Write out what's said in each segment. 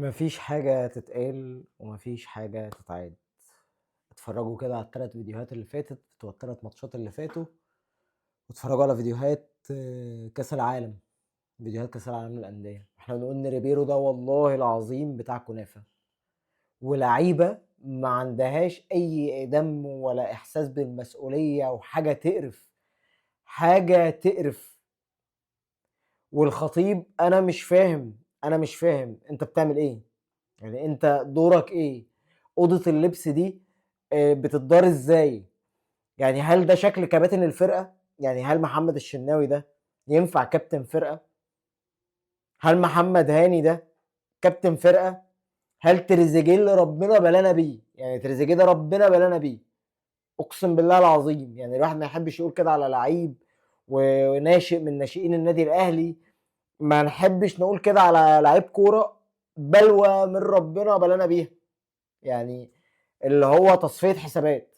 مفيش حاجة تتقال ومفيش حاجة تتعاد. اتفرجوا كده على الثلاث فيديوهات اللي فاتت بتوع الثلاث ماتشات اللي فاتوا، واتفرجوا على فيديوهات كاس العالم، فيديوهات كاس العالم للأندية. احنا بنقول ان ريبيرو ده والله العظيم بتاع كنافة، ولعيبة ما عندهاش اي دم ولا احساس بالمسؤولية، وحاجة تقرف، حاجة تقرف. والخطيب انا مش فاهم، انا مش فاهم انت بتعمل ايه، يعني انت دورك ايه؟ اوضة اللبس دي بتدار ازاي؟ يعني هل ده شكل كباتن الفرقة؟ يعني هل محمد الشناوي ده ينفع كابتن فرقه؟ هل محمد هاني ده كابتن فرقه؟ هل تريزيجيه اللي ربنا بلانا بيه، يعني تريزيجيه ده ربنا بلانا بيه، اقسم بالله العظيم، يعني الواحد ما يحبش يقول كده على لعيب وناشئ من ناشئين النادي الاهلي، ما نحبش نقول كده على لعيب كورة، بلوى من ربنا بلانا بيها. يعني اللي هو تصفية حسابات،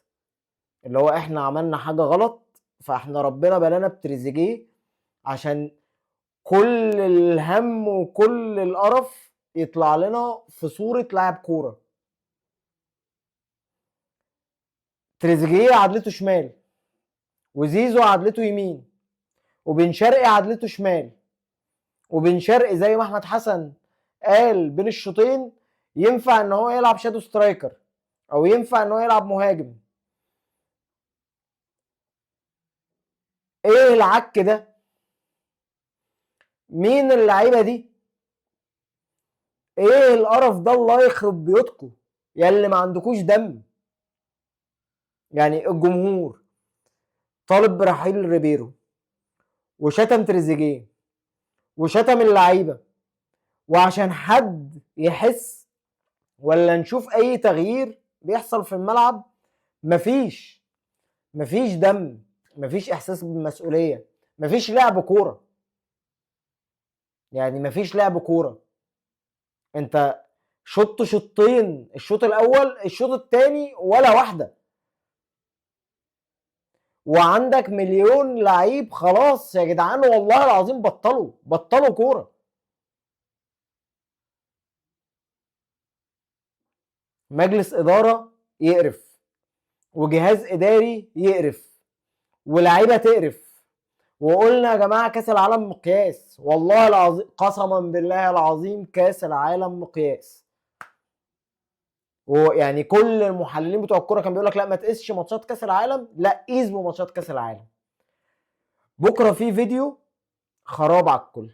اللي هو احنا عملنا حاجة غلط فاحنا ربنا بلانا بتريزيجيه عشان كل الهم وكل القرف يطلع لنا في صوره لاعب كورة. تريزيجيه عدلته شمال، وزيزو عدلته يمين، وبن شرقي عدلته شمال، وبن شرقي زي ما احمد حسن قال بين الشوطين ينفع ان هو يلعب shadow striker او ينفع ان هو يلعب مهاجم. ايه العك ده؟ مين اللعيبة دي؟ ايه القرف ده؟ الله يخرب بيوتكم يا اللي ما عندكوش دم. يعني الجمهور طالب برحيل ريبيرو، وشتم تريزيجيه، وشتم اللعيبة، وعشان حد يحس ولا نشوف اي تغيير بيحصل في الملعب مفيش، مفيش دم، مفيش احساس بالمسؤولية، مفيش لعب كورة. يعني مفيش لعب كورة. انت شط شطين، الشوط الاول الشوط الثاني ولا واحدة، وعندك مليون لعيب. خلاص يا جدعان والله العظيم بطلوا، بطلوا كورة. مجلس ادارة يقرف، وجهاز اداري يقرف، ولاعيبه تقرف. وقلنا يا جماعة كاس العالم مقياس، والله العظيم قسما بالله العظيم كاس العالم مقياس. ويعني كل المحللين بتوع الكورة كان بيقول لك لا ما تقيسش ماتشات كاس العالم، لا قيس بماتشات كاس العالم. بكره في فيديو خراب على الكل.